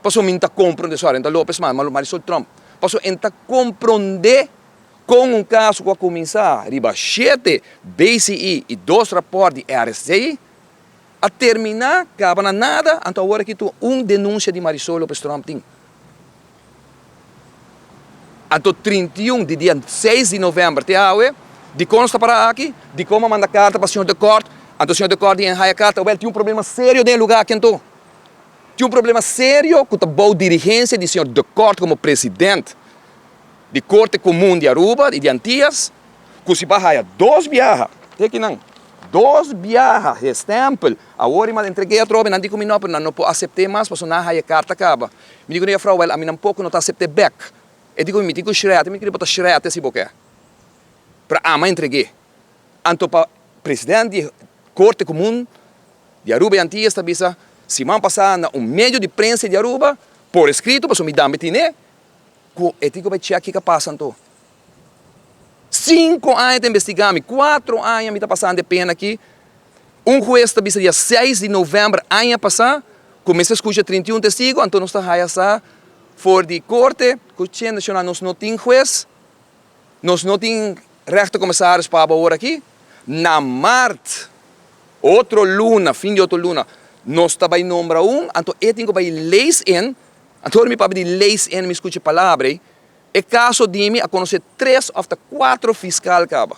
Paso mi ta comprende, sorry, ta Lopez ma Marisol Tromp. Paso e n'ta comprende con un caso cu a cuminsa riba 7 BCI y dos rapport di RSC a termina, caba na nada, anto awor aki tur un denuncia di Marisol Lopez Tromp tin. Anto 31 di dia 6 di november te awe, di con nos ta para aki, di con a manda carta pa señor De Kort, anto señor De Kort di haya carta, wel, tin un problema serio den lugar aki anto. Tin un problema serio cu ta bou dirigencia di señor De Kort como president di Corte Comun di Aruba y di Antillas, cu si pa haya dos biaha, te aki nan, dos biaha stempel, awor y entregué atrobe, nan di cu mi no, pero nan no por acepta mas, pasobra nan haya carta caba. Mi di, "Juffrouw, wel, ami tampoco no ta acepta back." E di, "Mi tin cu shred, mi kier bota shred si bo kier." Pero ami a entregué. Anto pa president di Corte Comun di Aruba y Antillas ta bisa, siman pasa na un medio di prensa di Aruba, por escrito, pasobra mi tambe tin, cu e tin cu bay check kico a pasa anto. 5 aña ta investiga mi, 4 aña mi ta pasando pena aki. Un hues ta bisa dia 6 di november aña pasa, cuminsa scucha 31 testigo, anto nos ta haya sa for di corte, cu nacional nos no tin hues, nos no tin rechter-commissaris pa awor aki. Na maart, otro luna, fin di otro luna, nos ta bay nombra un, anto e tin cu bay lees in, anto mi papia di lees in, mi scucha palabra, e caso di mi a conoce tres of cuater fiscal caba.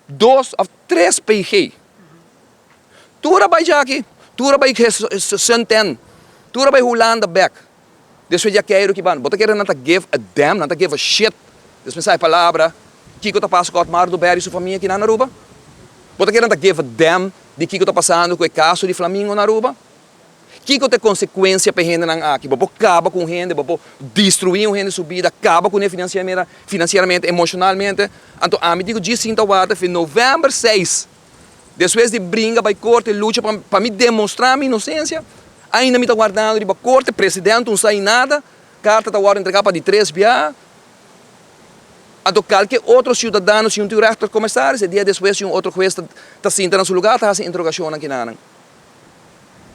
Dos of tres PG. Tur a bay aki, tur a bay Sunten, tur a bay Hulanda back. Despues ya quero que ban, bota quero não ta give a damn, não ta give a shit. Despues sai palavra, kiko ta passa com Otmar Oduber y su famia aki na Aruba? Bo ta kere nan ta give a damn di kico ta pasando cu e caso di Flamingo na Aruba? Kico ta e consecuencia pa hendenan aki? Bo caba cu hende, bo destrui un hende su bida, caba cu financieramente, financieramente, emocionalmente. Anto, ami di sinta warda, na november 6, despues di bringa bay corte, lucha pa mi demostra mi inocencia, ainda mi ta wardando di corte, presidente no sa nada, carta ta wordo entrega pa di tres biaha. Anto cualkier otro ciudadano, si un rechter-commissaris, e dia despues un otro hues ta sinta na su lugar, ta haci interrogacion aki nan.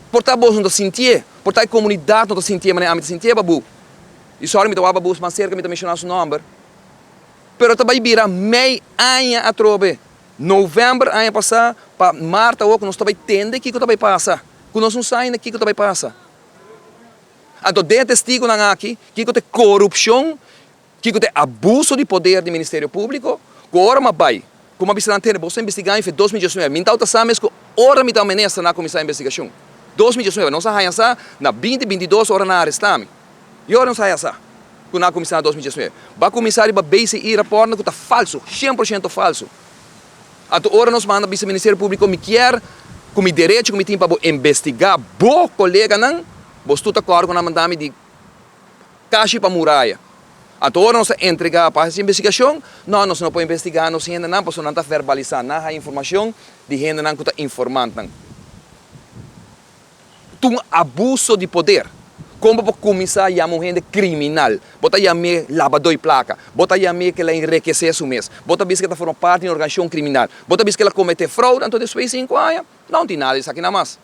Por ta bo no ta sinti, por ta e comunidad no ta sinti, mas ami ta sinti, Babu. Y sorry, mi ta Babu mas cerca, mi ta menciona su nomber. Pero ta bay bira mei aña atrobe. November aña pasa, pa maart cu nos ta bay tende kico ta bay pasa. Cu nos no sa kico ta bay pasa. Anto, den testigonan aki, kico ta corupcion, kico ta abuso di poder di Ministerio Publico, cu ora m'a bay, como a bisa nan, bo a investiga den 2019, mi ta sabi cu ora mi ta minister nan a cuminsa investigacion. 2019, nos a haya sa na 2022 ora nan a aresta mi. Y ora nos a haya sa, cu nan a cuminsa na 2019. B'a cuminsa riba BCI rapport cu ta falso, 100% falso. Anto ora nos manda bisa Ministerio Publico, mi kier cu mi derecho cu mi tin pa investiga bo coleganan, bo ta acorda cu nan a manda mi di cas pa muraya. Anto ora nos entrega pa e investigacion, no, nos no por investiga nos hendenan, pasobra nan ta verbalisa, nan a informacion di hendenan cu ta informantenan. Un abuso di poder. Con pa cuminsa yama un hende criminal? Bo ta yam'e labado di placa. Bo ta yam'e cu el a enrikece su mes. Bo ta bisa cu e ta forma parti di un organisacion criminal. Bo ta bisa cu el a comete fraude, anto despues 5 aña, no tin nada, esaki nada mas.